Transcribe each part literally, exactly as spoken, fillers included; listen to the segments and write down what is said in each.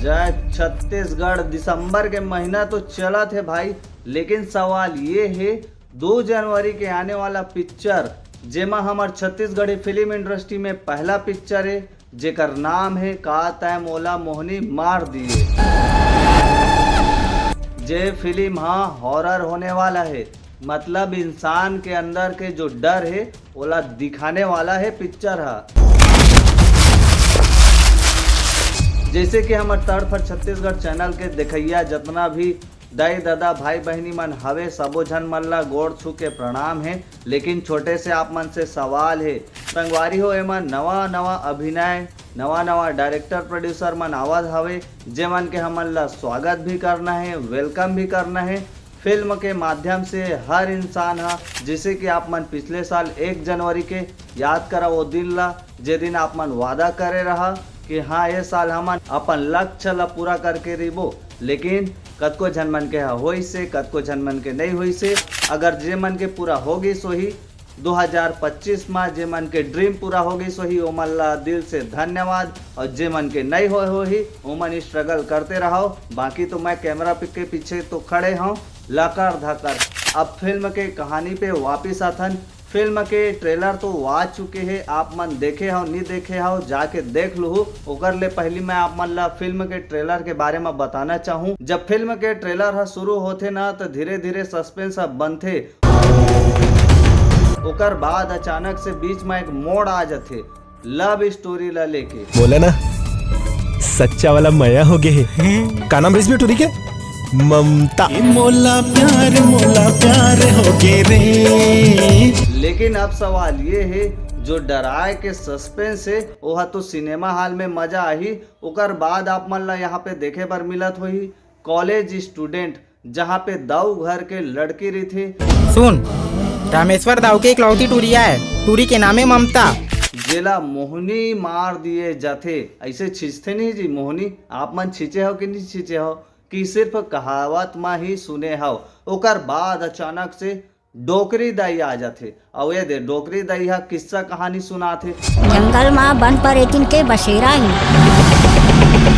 जय छत्तीसगढ़। दिसंबर के महीना तो चलत हे भाई, लेकिन सवाल ये हे, दो जनवरी के आने वाला पिक्चर, जेमा हमर छत्तीसगढ़ी फिल्म इंडस्ट्री में पहला पिक्चर हे, जेकर नाम हे का तै मोला मोहनी मार दिए। जे फिल्म हा हॉरर होने वाला हे, मतलब इंसान के अंदर के जो डर हे, ओला दिखाने वाला हे पिक्चर हा। जैसे कि हमर तड़फर छत्तीसगढ़ चैनल के देखइया जतना भी दाई ददा भाई बहिनी मन हवे, सबो झन मन ला गोड़ छू के प्रणाम हे। लेकिन छोटे से आप मन से सवाल हे, संगवारी हो, एमा नवा नवा अभिनय, नवा नवा डायरेक्टर प्रोड्यूसर मन आवत हवे, जेमन के हमन ला स्वागत भी करना हे, वेलकम भी करना हे। फिल्म के माध्यम से हर इंसान हा, जैसे कि आप मन पिछले साल एक जनवरी के याद करा वो दिन ला, जे दिन आप मन वादा करे रहा कि हाँ, ये साल हमन अपन लक्ष्य ला पूरा करके रहिबो, लेकिन कतको झन मन के हा होइस हे, कतको झन मन के नहीं होइस हे। अगर जे मन के पूरा हो गिस होही, दो हज़ार पच्चीस मा जे मन के ड्रीम पूरा हो गिस होही, ओमन ला दिल से धन्यवाद, और जे मन के नहीं होए होही, ओमन स्ट्रगल करते रहो। बाकी तो मैं कैमरा पे के पीछे तो खड़े हूँ, लकर धकर। अब फिल्म के कहानी पे वापिस आथन। फिल्म के ट्रेलर तो आ चुके हे, आप मन देखे हो, नहीं देखे हो, जाके देख लूहू। ओकर ले पहली मैं आप मन ला फिल्म के ट्रेलर के बारे में बताना चाहूँ। जब फिल्म के ट्रेलर ह शुरू होथे ना, तो धीरे धीरे सस्पेंस ह बनथे। ओकर बाद अचानक से बीच में एक मोड़ आ जाथे लव स्टोरी ला लेके। बोला ना, सच्चा वाला मया हो गए हे। का नाम रहिस बे टूरी के? ममता। ए मोला प्यार, मोला प्यार हो गे रे। लेकिन अब सवाल ये हे, जो डराए के सस्पेंस हे, ओहा तो सिनेमा हॉल में मजा आही, ओकर बाद आप मन ला यहाँ पे देखे बर मिलत होही कॉलेज स्टूडेंट, जहाँ पे दाऊ घर के लड़की रहिथे। सुन, रामेश्वर दाऊ के इकलौती टूरी आय, टूरी के नाम हे ममता। जेला मोहनी मार दिए जाथे। ऐसे छींचथे नहीं जी मोहनी, आप मन छींचे हो कि नहीं छींचे हो, कि सिर्फ कहावत मा ही सुने हव। ओकर बाद अचानक से डोकरी दाई आ जाथे, अउ ये दे डोकरी दाई हा किस्सा कहानी सुनाथे। जंगल मा बन परेतिन के बसेरा हे,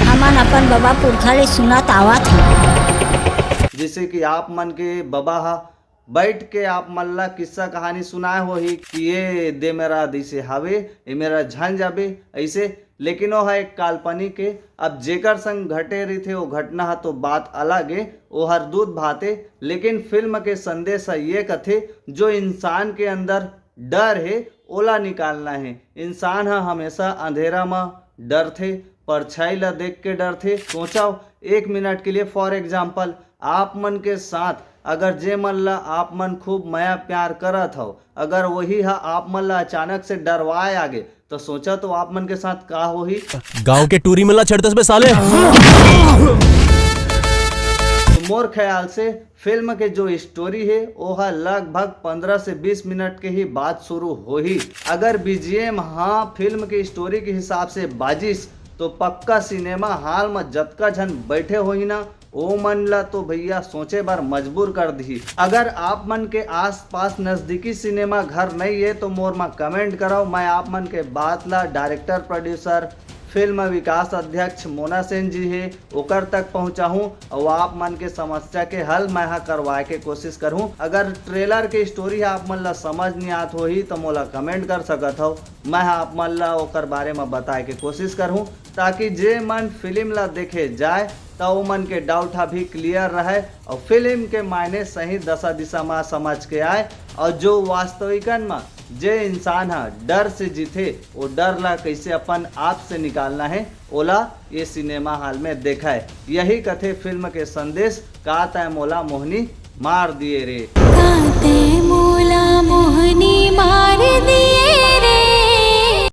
हमन अपन बबा पुरखा ले सुनत आवत हन। जैसे कि आप मन के बबा हा बैठ के आप मन ला किस्सा कहानी सुनाए होही कि ये दे मेरा दिसे हावे, ये मेरा झन जाबे, ऐसे। लेकिन वो ह एक काल्पनिक हे। अब जेकर संग घटे रहिथे, वो घटना ह तो बात अलग हे, वो हर दूध भात हे। लेकिन फिल्म के संदेश ह ये कथे, जो इंसान के अंदर डर हे, ओला निकालना हे। इंसान ह हमेशा अंधेरा म डरथे, परछाई ला देख के डरथे। सोचव एक मिनट के लिए, फॉर एग्जाम्पल, आप मन के साथ अगर जे मन ला आप मन खूब मया प्यार करत हव, अगर वही ह आप मन ला अचानक से डरवाए आगे, तो सोचा तो आप मन के साथ का होही। गांव के टूरी मन ला छेड़तस बे साले। तो मोर ख्याल से फिल्म के जो स्टोरी हे, ओह लगभग पंद्रह से बीस मिनट के ही बाद शुरू होही। अगर बीजीएम हाँ फिल्म के स्टोरी के हिसाब से बाजिस, तो पक्का सिनेमा हॉल म जतका झन बैठे होही ना, ओ मन ला तो भैया सोचे बर मजबूर कर दिही। अगर आप मन के आसपास नजदीकी सिनेमा घर नहीं है तो मोर मा कमेंट कराओ, मैं आप मन के बात ला डायरेक्टर प्रोड्यूसर फिल्म विकास अध्यक्ष मोना सेन जी हे ओकर तक पहुंचाहूं और आप मन के समस्या के हल मैं हा करवाए के कोशिश करहूं। अगर ट्रेलर के स्टोरी आप मन ला समझ नहीं आत होही तो मोला कमेंट कर सकत हव, मैं हा आप मन ला ओकर बारे में बताए के कोशिश करहूं, ताकि जे मन फिल्म ला देखे जाए त ओमन के डाउट हा भी क्लियर रहे और फिल्म के मायने सही दशा दिशा मा समझ के आए और जो वास्तविकन मा जे इंसान हा डर से जीथे, वो डर ला कैसे अपन आप से निकालना है, ओला ये सिनेमा हॉल में देखाए। यही कथे फिल्म के संदेश। का तै मोला मोहनी मार दिए रे। का तै मोला मोहनी मार दिए।